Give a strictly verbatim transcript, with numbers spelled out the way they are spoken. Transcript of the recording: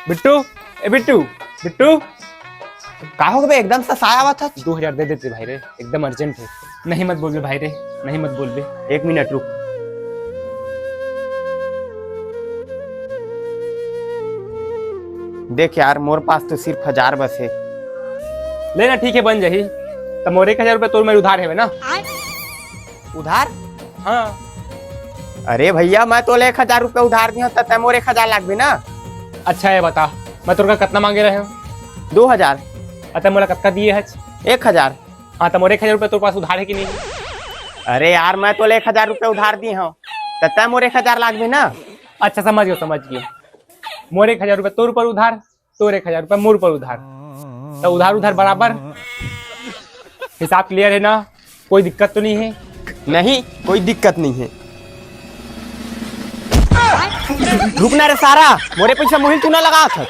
बिट्टू, ए बिट्टू, बिट्टू। का हो गे बे, एकदम ससाय आवत हस? दो हजार दे देते भाई रे, एकदम अर्जेंट हे। नहीं मत बोलबे भाई रे, नहीं मत बोलबे। एक मिनट रुक। देख यार, मोर पास तो सिर्फ हजार बस हे। ले ना, ठीक हे, बन जाही। त मोर एक हजार रुपया तोर मेर उधार हवे ना? उधार? हाँ। अरे भैया, मैं तोला एक हजार रुपया उधार दिहंव, त तैं मोर एक हजार लागबे ना। अच्छा, ये बता, मैं तोर करा कतना मांगे रहेंव? दो हजार। अ तैं मोला कतका दिए हस? एक हजार। हाँ, त मोर एक हजार रुपया तोर पास उधार हे कि नहीं? अरे यार, मैं तोला एक हजार रुपया उधार दिहंव, त तैं मोर एक हजार लागबे ना। अच्छा, समझ गेंव, समझ गेंव। मोर एक हजार रुपया तोर ऊपर उधार, तोर एक हजार रुपया मोर ऊपर उधार। त उधार उधार बराबर, हिसाब clear हे ना? कोई दिक्कत तो नहीं हे? नहीं, कोई दिक्कत नहीं हे। रुक ना रे सारा, मोरे पइसा मोहिल तू ना लगावत हस।